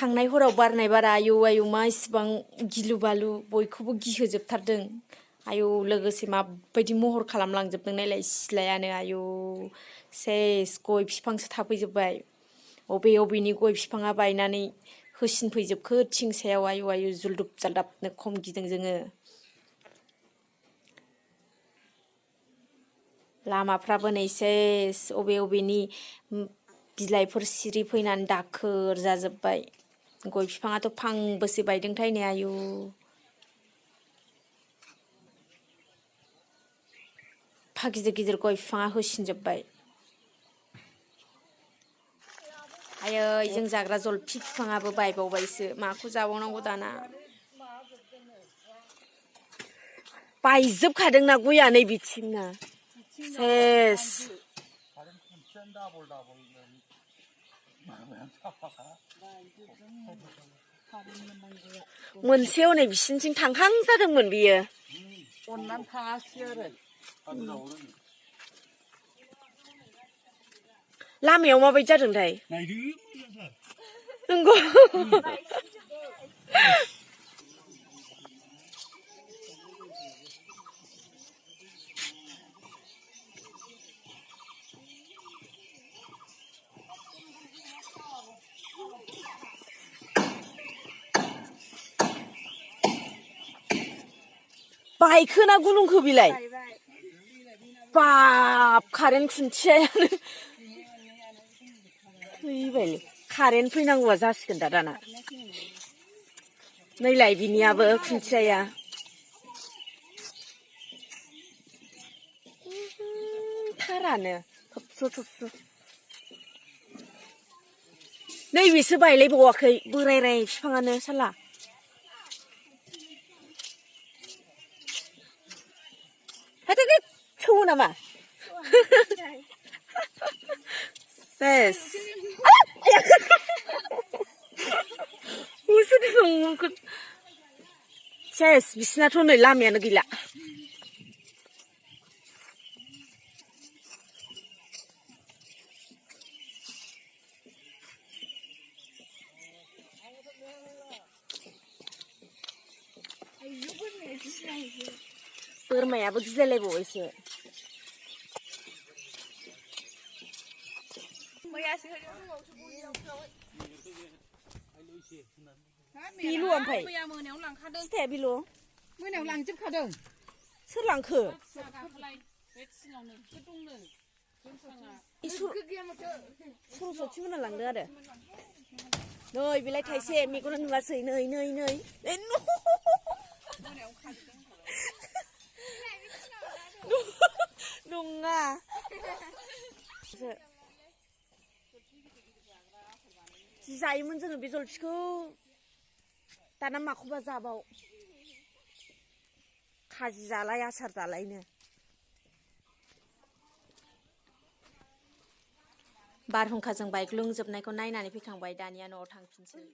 थांनाय हराव बारनाय बारा आयौ आयौ मा इसिबां गिलु बालु बयखौबो गिहोजोबथारदों आयौ लोगोसे माबायदि महर खालामलांजोबदों नायलाय सिथ्लायानो आयौ सेस गय बिफांसो थाफैजोब्बाय अबे अबेनि गय बिफाङा बायनानै होसिनफैजोबखो थिं सायाव आयौ आयौ जुलदुब जालदाबनो खम गिदों जोङो लामाफ्राबो नै सेस अबे अबेनि बिलाइफोर सिरि फैनानै दाखोर जाजोब्बाय गय बिफाङाथ' फांबेसे बायदोंथाय नै आयु फा गिदिर गिदिर गय बिफाङा होसिनजोब्बाय आयै जों जाग्रा जलफि बिफाङाबो बायबावबायसो माखौ जाबावनांगौ दाना बायजोबखादोंना गया नै बिथिंना सेस मोनसे हनै बिसिनिथिं थांहां जादोंमोन बियो अननानै थाङासै आरो लामायाव माबायदि जादोंथाय नायदो नंगौ बायखोना गुलुंखो बिलाय बाब कारेन्ट खुन्थियायानो थैबायलै कारेन्ट फैनांगौआ जासिगोन दा दाना नैलाय बिनियाबो खुन्थियाया थारानो थबस्र' थबस्र' नैबेसो बायलायबावाखै बोरायराय बिफाङानो साला सौवो नामा सेस सेस बिसिनाथ' नै लामायानो गैला बोरमायाबो गिलायलायबावबायसो बिलु ओमफ्राय फिथाइया बिलु मोनायाव लांजोबखादों सोर लांखो सरस्वती मोना लांदों आरो नै बेलाय थाइसे मेगना नुवासै नै नै नै नङा जि जायोमोन जोङो बे जलफिखौ दाना माखौबा जाबाव खाजि जालाय आसार जालायनो बारहुंखाजों बायग्लुंजोबनायखौ नायनानै फैखांबाय दानिया न'आव थांफिनसै